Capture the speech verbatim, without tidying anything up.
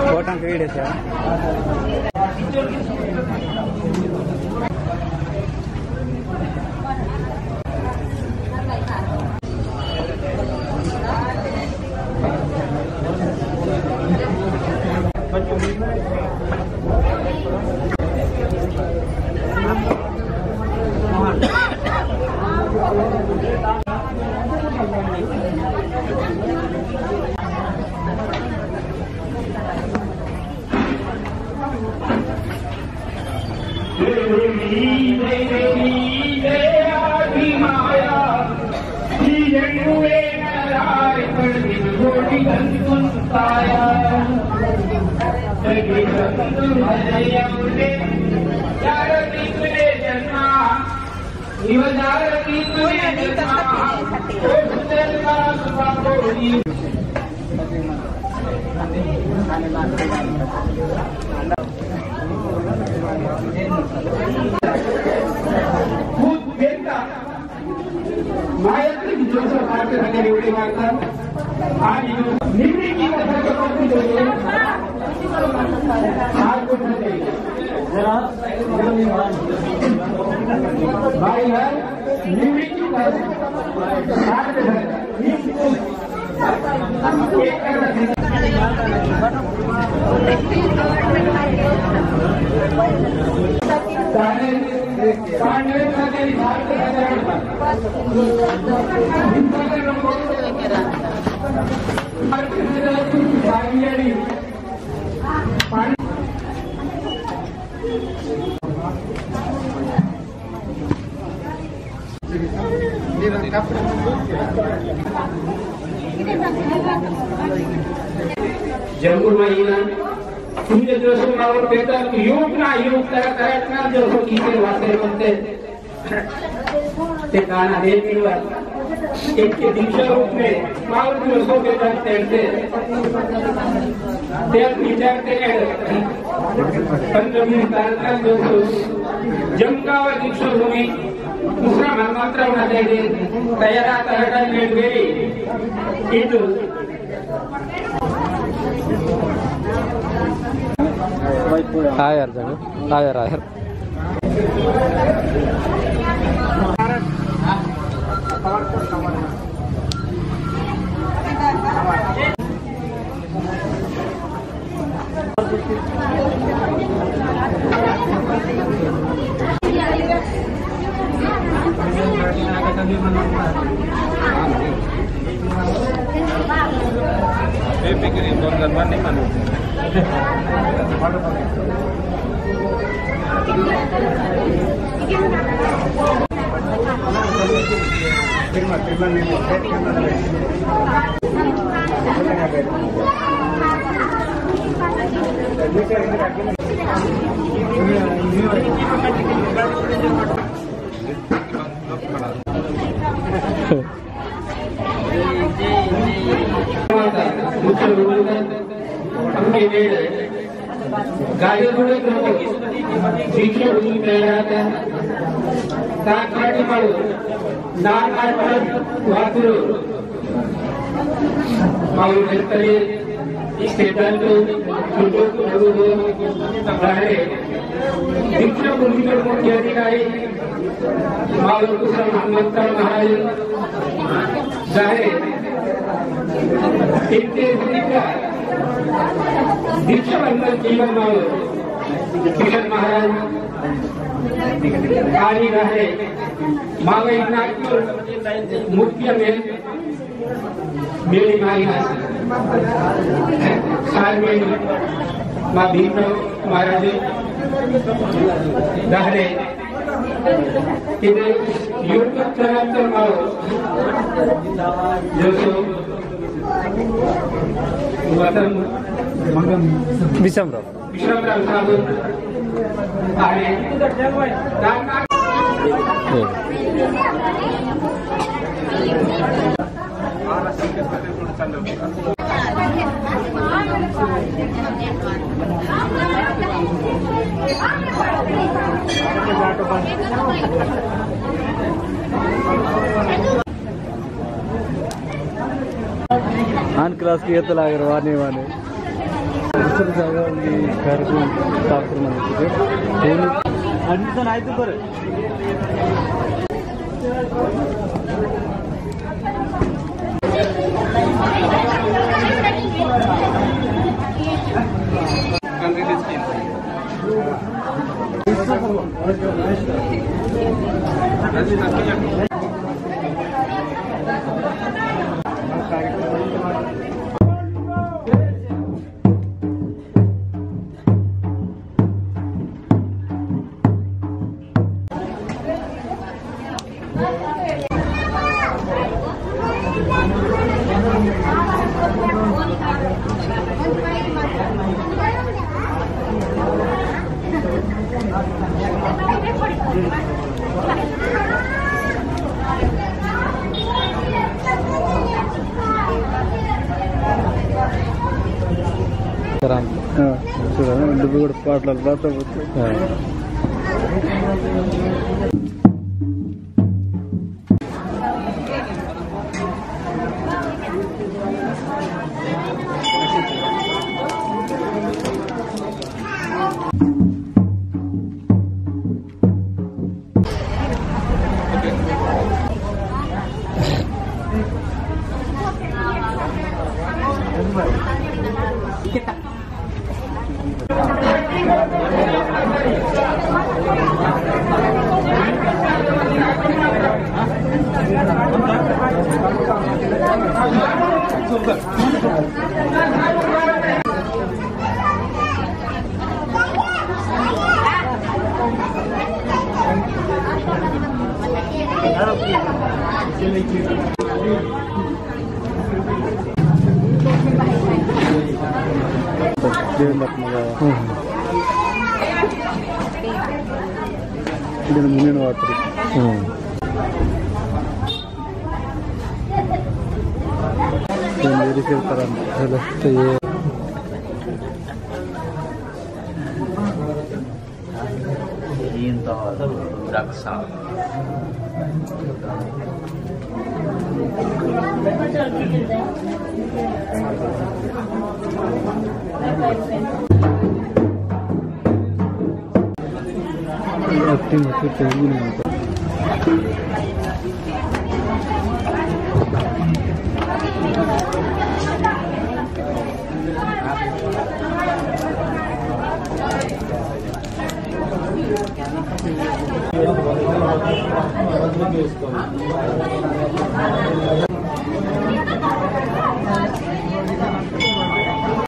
कोटम क्रीडे सर। मायत्री जोसफ भारत संघ निवडी मारता। आणि निवडी की कसरत करतो तो आज कुछ नाही। जरा भाई है, निवडी की कसरत। जंगुर महीना, तुम जो जोसो मावर बेटा, युग ना युग तरह तरह ना जोसो कीते वास्ते बनते। ते काना दे मिलवा। एक के दीक्षा रूप में मावर जोसो बेटा तेरते। तेर विचार ते पंद्रह मिनट तारका जोसो जमकावा दीक्षा भूमि। दूसरा मनमंत्र होना चाहिए। तैयार आता है, time में गई। इधर। आयर जगह, आयर, आयर। गाड़ी घोड़े को दीक्षा भूमि में रहता है। ताकि मालूम, नार काट पर वातुर मावोर बेहतरीन सिद्धांत सुंदर प्रभु को रहे। दीक्षा भूमि पर मुख्य अधिकारी मावोर कुशल हनुमंत महाराज रहे। इनके दीक्षा बंधन जीवन मावोर किशन महाराज आदि रहे। मावोर इतना मुख्य में मेरी माई साल में माँ भीमराव महाराज दहरे इधर YouTube चैनल पर मारो जो सो वतन विषमराव। विषमराव साहब आए। आन class की एतला अगर वाने वाने। दूसरी जगह ये घर को तापुर माने। Admission आए तो पर। हाँ, चलो, डब्बे को पाटला बात तो हाँ। हम्म। इधर मुनियन वाटर। हम्म। ये मेरी फिर तरह हेलो, तो ये ईंतो रक्षा। Acting होती तो ये नहीं होता।